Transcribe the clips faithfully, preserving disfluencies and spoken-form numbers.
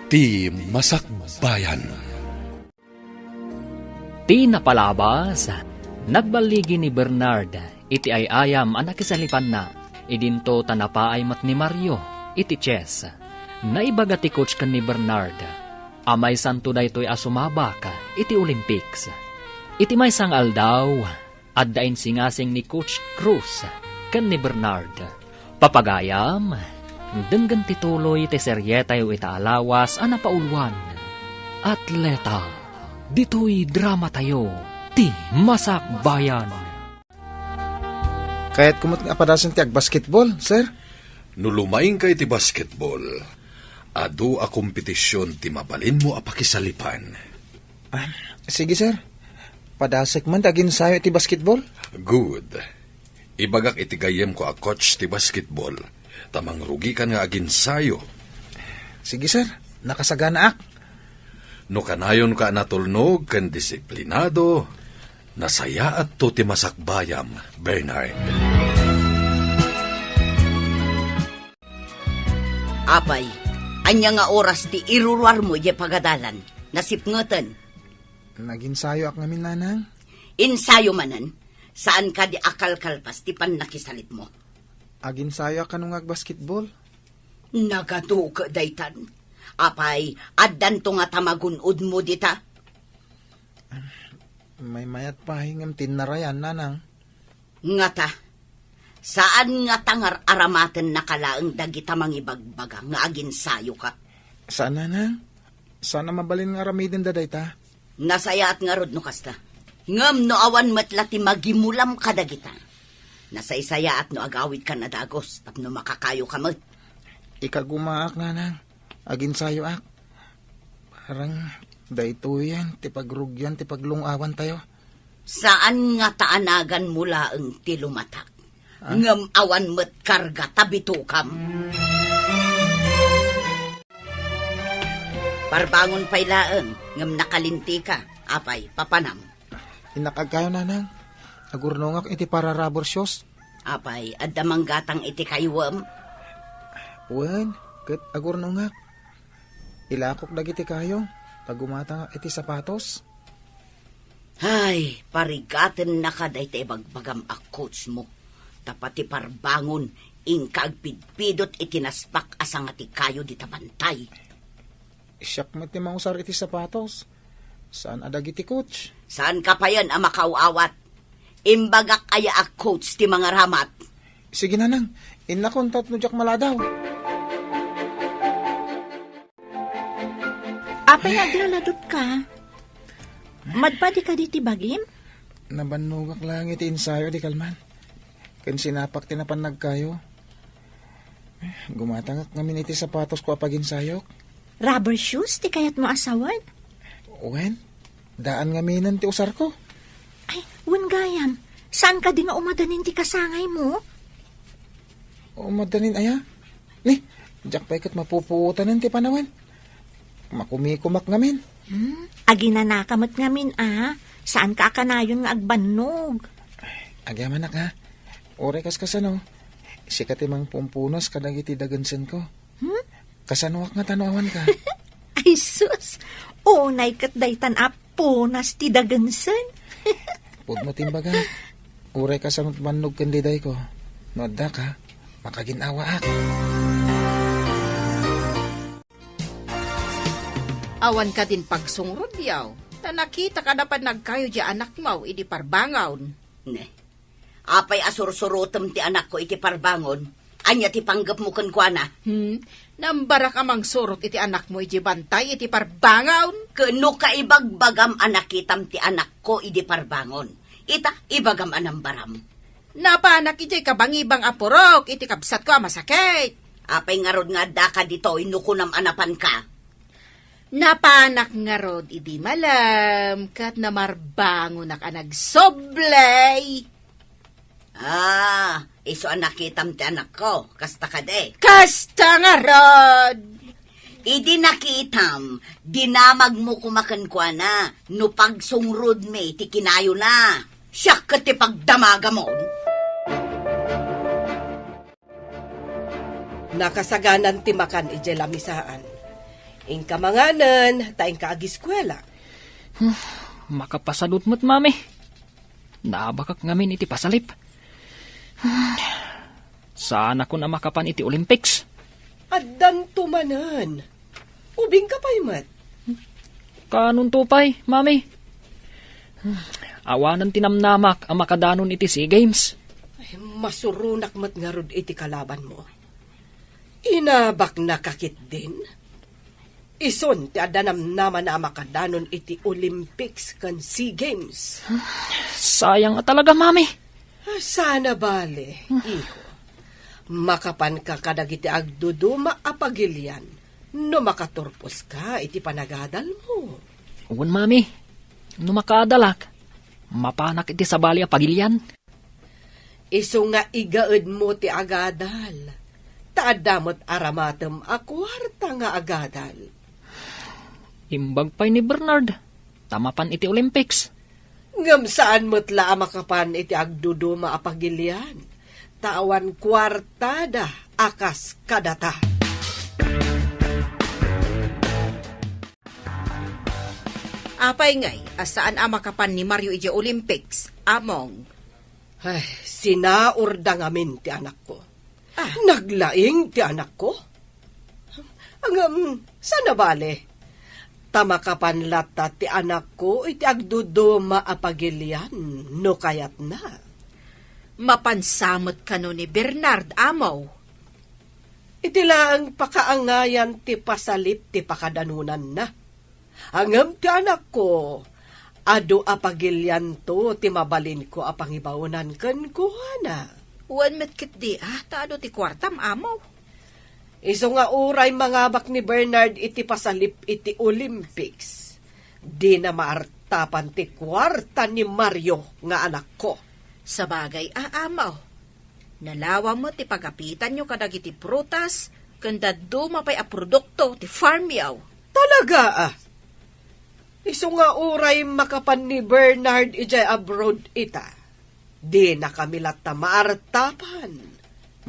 Ti Masakbayan. Ti napalabas, nagballigi ni Bernard iti ay-ayam a nakisalipanna, idinto ta napaay met ni Mario iti chess. Naibaga ti coach ken ni Bernard a maysanto daytoy a sumabak iti Olympics. Iti maysa nga aldaw, adda insingasing ni Coach Cruz ken ni Bernard. Papagayam, denggen ti tuloy ti serietayo ita a lawas a napauluan. Atleta, ditoy dramatayo, ti Masakbayan. Kayatko met nga padasen ti agbasketball, sir. No lumaingka iti basketball, adu a kompetision ti mabalinmo a pakisalipan. Ah, sige, sir. Padasek man ti aginsayo iti basketball. Good. Ibagak iti gayyemko a coach ti basketball, ta mangrugikan nga aginsayo. Sige, sir. Nakasaganaak. No kanayonka a natulnog ken disiplinado, nasayaatto ti masakbayam, Bernard. Apay, ania nga oras ti iruruarmo idiay pagadalan? Nasipngeten. Naginsayoak ngamin, nanang. Insayo manen, saan kadi a kalkalpas ti pannakisalitmo? Aginsayoak kano nga agbasketball. Nagaduke daytan. Apay, addanto nga ta magun-odmo dita? Maymayat pay ngem tinnarayan, nanang. Ngata, saan nga ta ngar-aramatennaka laeng dagita mangibagbaga nga aginsayoka? Saan, nanang. Saan a mabalin nga aramidenda dayta. Nasayaat ngarud no kasta. Ngem no awan met la ti magimulam kadagita, nasaysayaat no agawidkan a dagus tapno makakayoka met. Ikagumaak, nanang. Aginsayoak. Parang daytoyen ti pagrugian ti paglung-awantayo. Saan nga ta anaganmo laeng ti lumatak, ah, ngem awan met karga ta bitokam. Parbangon pay laeng, ngem nakalintika. Apay, papanam? Innak agkayo, nanang. Agurnongak iti para-rubber shoes. Apay, adda manggatang iti kayuem? Wen, ket agurnongak. Ilakok dagiti kayo, ta gumatangak iti sapatos. Ay, parigatennaka dayta ibagbagam a coach mo. Ta pati parbangon, inka agpidpidot iti naspak a sanga ti kayo dita bantay. Siak met ti mangusar iti sapatos. Saan a dagiti coach? Saanka payen a makaaw-awat? Imbagak aya a coach ti mangaramat? Sige, nanang. Innakon tapno diak maladaw. Apay nga aglaladutka? Madpadi kadi ti bagim? Nabannogak laeng iti ensayo di kalman. Ken sinapak ti napan nagkayo. Gumatangak ngamin iti sapatosko a paginsayok. Rubber shoes ti kayatmo a sawen? Wen, daan ngaminen ti usarko. Ay, wen gayam, saan kadi nga umadanin ti kasangaymo? Umadanin aya? Ni, diak pay ket mapupuotanen ti panawen. Makumikumak ngamin. Hmm? Aginanaka met ngamin a, saanka a kanayon nga agbannog. Agyamanak ha. Uray kas kasano, sika ti mangpumpunas kadagiti dagensenko. Hmm? Kasanoak nga tano awanka? Ay sus! Unay ket daytan a punas ti dagensen. Pudno ti imbaga. Uray kasano ti bannog ken didayko. No addaka, makagin-awaak. Awan kadin pagsungrod, yaw, ta nakita kada pannagkayo di anakmo idi parbangon. Ne, apay a sursurotem ti anakko iti parbangon? Ania ti panggepmo kenkuana? Hmm, nambarak a mangsurot iti anakmo iti bantay iti parbangon? Ken no kaibagbagam a nakitam ti anakko idi parbangon, ita, ibagam a nambaram. Napanak idiay kabangibang a purok iti kabsatko a masakit. Apay ngarud nga addaka ditoy no kunam a napanka? Napanak ngarud idi malem ket namarbangonak a nagsublay. Ah, isu a nakitam ti anakko, kasta kadi? Kasta ngarud! Idi nakitam, dinamagmo koma kenkuana no pagsungrodmi ti kinayona. Siak ket ti pagdamagamon. Nakasaganan ti makan idiay lamisaan. Inka manganen, ta inka agiskuela. Hmm, makapasadut met, Mami. Naabakak ngamin iti pasalip. Hmm, saanakon a makapan iti Olympics. Addanto manen. Ubingka pay met. Kanonto pay, Mami? Hmm, awanen ti namnamak a makadanon iti SEA Games. Ay, masuronak met ngarud iti kalabanmo. Inabaknaka ketdin? Isun ti adda namnamana a makadanon iti Olympics ken SEA Games. Sayang a talaga, Mami. Ah, sana bale, iho. Makapanka kadagiti agduduma a pagilian no makaturposka iti panagadalmo. Wen, Mami. No makaadalak, mapanak iti sabali a pagilian. Isu nga igaedmo ti agadal, ta adda met aramatem a kuarta nga agadal. Imbag pay ni Bernard, ta mapan iti Olympics. Ngem saan met la a makapan iti agduduma a pagilian, ta awan kuartada a kas kadata. Apay ngay a saan a makapan ni Mario idiay Olympics, Among? Ay, sinaurda ngamin ti anakko. Ah. Naglaing ti anakko. Ngem, sana bale. Ta makapan latta ti anakko iti agduduma a pagilian no kayatna. Mapansa met kano ni Bernard, Amo? Iti laeng pakaangayan ti pasalip ti pakadanonanna. Ngem ti anakko, adu a pagilianto ti mabalinko a pangibaonan kenkuana. Wen met ketdi, ah, ta adu ti kuartam, Amo. Isu nga uray mangabak ni Bernard iti pasalip iti Olympics, dina maartapan ti kuarta ni Mario nga anakko. Sabagay, ah, Amo. Nalawa met ti pagapitanyo kadagiti prutas ken dadduma pay a produkto ti farmyo. Talaga, ah. Isu nga uray makapan ni Bernard idiay abroad ita, dinakami latta maartapan.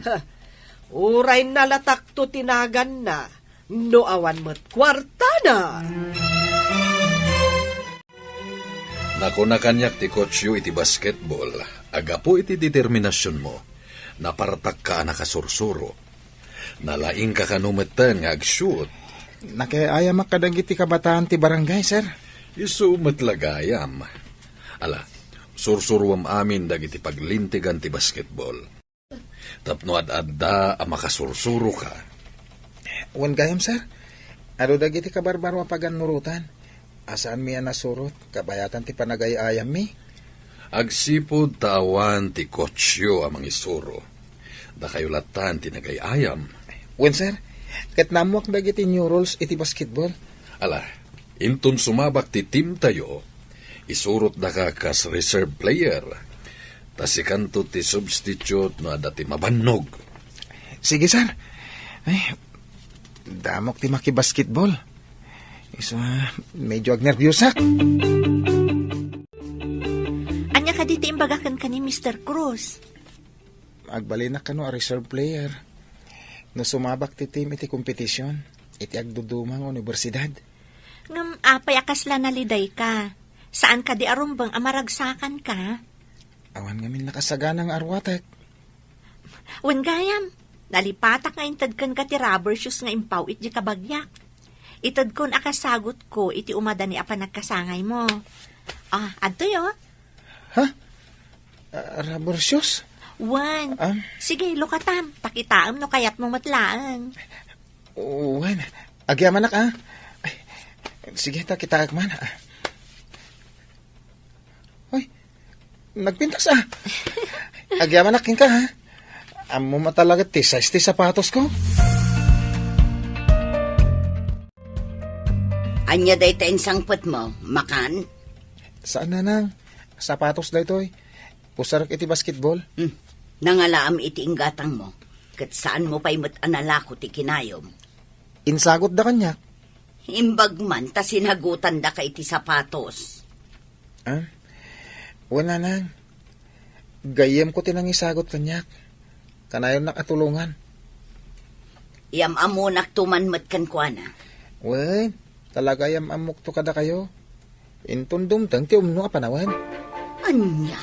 Ha, uray nalatakto ti naganna no awan met kuartana. Nakuna kaniak ti coachyo iti basketball, a gapu iti determinasionmo, napartakka a nakasursuro. Nalaingka kano metten nga ag-shoot. Nakiayamak kadagiti kabataan ti barangay, sir. Isu met la gayam. Ala, sursuruem amin dagiti paglintegan ti basketball. Tapno ad-adda a makasursuroka. Wen gayam, sir. Adu dagiti kabarbaro a pagannurotan. A saanmi a nasurot, kabayatan ti panagay-ayammi. Agsipud ta awan ti coachyo a mangisuro. Dakayo lattan ti nagay-ayam. Wen, sir. Ket naammoak dagiti new rules iti basketball. Ala, inton sumabak ti teamtayo, isurotdaka kas reserve player. Ta sikanto ti substitute no adda ti mabannog. Sige, sir. Ay, damok ti makibasketball. Isu, ah, medyo agnerbiusak. Ania kadi ti imbaga kenka ni Mister Cruz? Agbalinak kano a reserve player. No sumabak ti team iti competition, iti agduduma nga universidad. Ngem apay a kasla nalidayka? Saan kadi a rumbeng a maragsakanka? Awan ngamin nakasagana nga arwatek. Wen gayam, nalipatak nga inted kenka ti rubber shoes nga impaw iti kabagyak. Itedkon a kasagutko iti umadani a panagkasangaymo. Ah, adtoy, oh. Ha? Ah, rubber shoes? Wen. Ah? Sige, lukatam. Ta kitaem no kayatmo met laeng. Wen. Agyamanak, ah. Ay, sige, ta kitaek man, ah. Uy, nagpintas, ah. Agyamanak kenka, ha? Ammom a talaga ti size ti sapatosko. Ania dayta insangpetmo, makan? Saan, nanang. Sapatos daytoy. Usarek iti basketball. Hmm. Nangalaam iti inggatangmo, ket saanmo pay met a nalako ti kinayom. Insagutda kaniak. Imbag man ta sinagutandaka iti sapatos. Ah? Wen, nanang. Gayyemko ti nangisagut kaniak. Kanayonnak a tulongan. Iam-ammonakto man met kenkuana. Wen, talaga yam-ammokto kadakayo. Inton dumteng ti umno a panawen. Ania?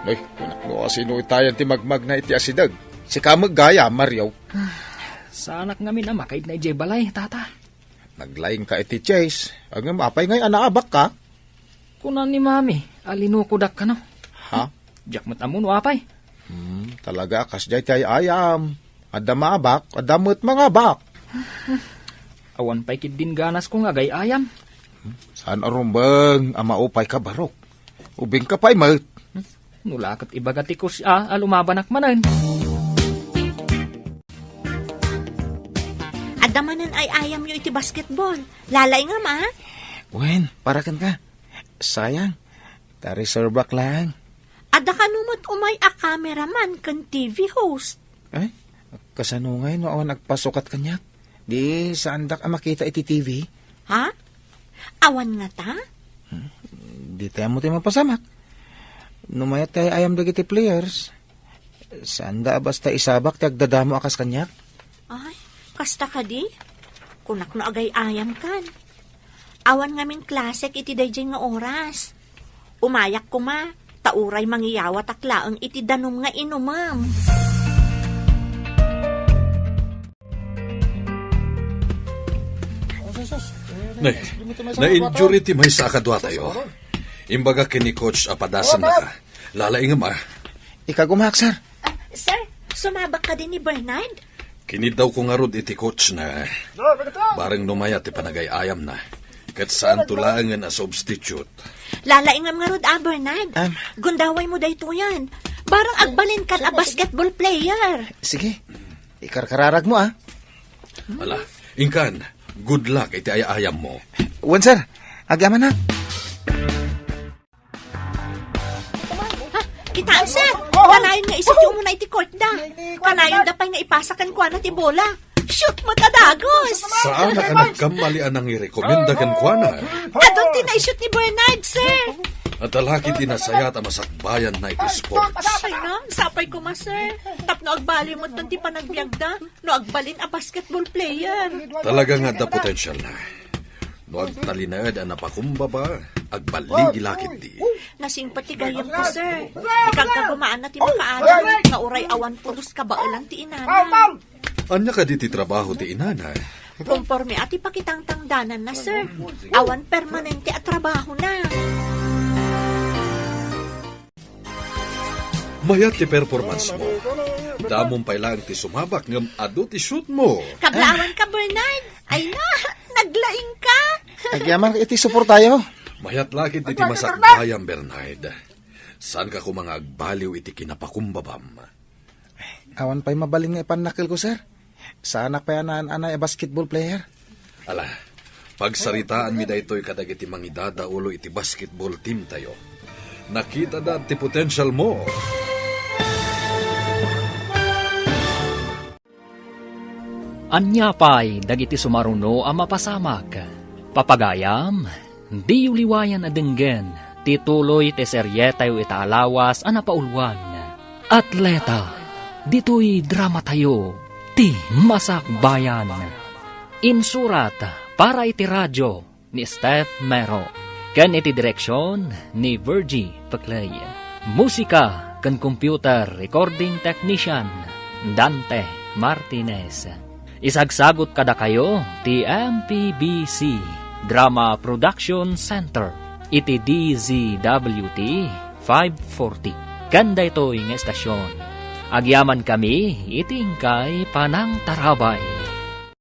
Ay, anak, no asino itayan ti magmagna iti asideg? Sika met gayam, Mario. Saanak ngamin a makaidna idiay balay, tata. Naglaingka iti Chase. Ngem apay ngay a naabakka? Kuna ni Mami, a linukodak kano. Ha? Diak met ammo no apay. Hmm, talaga a kasdiay ti ay-ayam. Adda maabak, adda met mangabak. Awan pay ketdin ganasko nga agay-ayam. Saan a rumbeng a maupay ka, Barok? Ubing ka pay met. Hmm? No la ket ibaga ti coach a, a lumabanak manen. Adda manen ay-ayamyo iti basketball. Lalaingam, a? Wen, para kenka. Sayang. Ta reserve-ak lang. Adda kano met umay a cameraman ken T V host. Ay, kasano ngay no awan agpasukat kaniak? Di saandak a makita iti T V? Ha? Awan ngata? Hmm, di tayo mo tayo mapasamak. No mayat tayo ayam dagiti players, saan da a basta isabak ti agdadamo a kas kaniak? Ay, kasta kadi? Kunak no agay-ayam kan. Awan ngamin klasek iti daydiay nga oras. Umayak koma, ta uray mangiyawatak laeng iti danum nga inumem. Nay, na-injury ti maysa a kaduatayo. Imbaga ken ni coach a padasennaka. Lalaingem, a. Ikagumaak, sir. Ah, sir, sumabak kadi ni Bernard? Kiniddawko ngarud iti coach na. Bareng no mayat ti panagay-ayamna. Ket saanto laengen a substitute. Lalaingem ngarud, a, Bernard. Am. Gundawaymo daytoyen. Bareng agbalinkan a basketball player. Sige. Ikarkararagmo, a. Ala, inkan, good luck iti ay-ayammo. Wen, sir. Agyamanak. Ha? Kitaem, sir. Kanayon nga isut ti umuna iti court da. Kanayon da pay nga ipasa kenkuana ti bola. Shoot met a dagus. Saan a nagkamali a nangirekomenda kenkuana? Adun ti naisut ni Bernard, sir. Adda la ket ti nasayat a masakbayanna iti sports. Ay, ngem, sapay koma, sir. Tapno agbaliw met ti panagbiagda no agbalin a basketball player. Talaga nga adda potensialna. No agtalinaed a napakumbaba, agbaligi la ketdi. Nasingpet ti gayyemko, sir. Ikagkagumaan na ti makaadal nga uray awan pulos kabaelan ti inana. Ania kadi ti trabaho ti inana? Konporme a ti pakitangtangdananna, sir. Awan permanente a trabahona. Mayat ti performance mo. Damom pay laeng ti sumabak ngem adu ti shoot mo. Kablaawan ka, Bernard. Ay na, naglaing ka. Agyaman iti suportayo. Mayat la ket iti masakbayan, Bernard. Saan ka koma nga agbaliw iti kinapakumbabam? Awan pay mabalin nga ipannakkel ko, sir. Saanak pay a naan-anay a basketball player. Ala, pagsaritaanmi daytoy kadagiti mangidadaulo iti basketball team tayo. Nakitada ti potential mo. Ania pay dagiti sumaruno a mapasamak? Papagayam, diyo liwayan a denggen ti tuloy ti serietayo ita a lawas a napauluan. Atleta, ditoy dramatayo, ti Masakbayan. Insurat para iti radio ni Steph Mero, ken iti direksion ni Virgie Peclay. Musika ken computer recording technician, Dante Martinez. Isagsagut kadakayo ti M P B C Drama Production Center iti D Z W T five forty. Ken daytoy nga estasion, agyamankami iti inkay panangtarabay.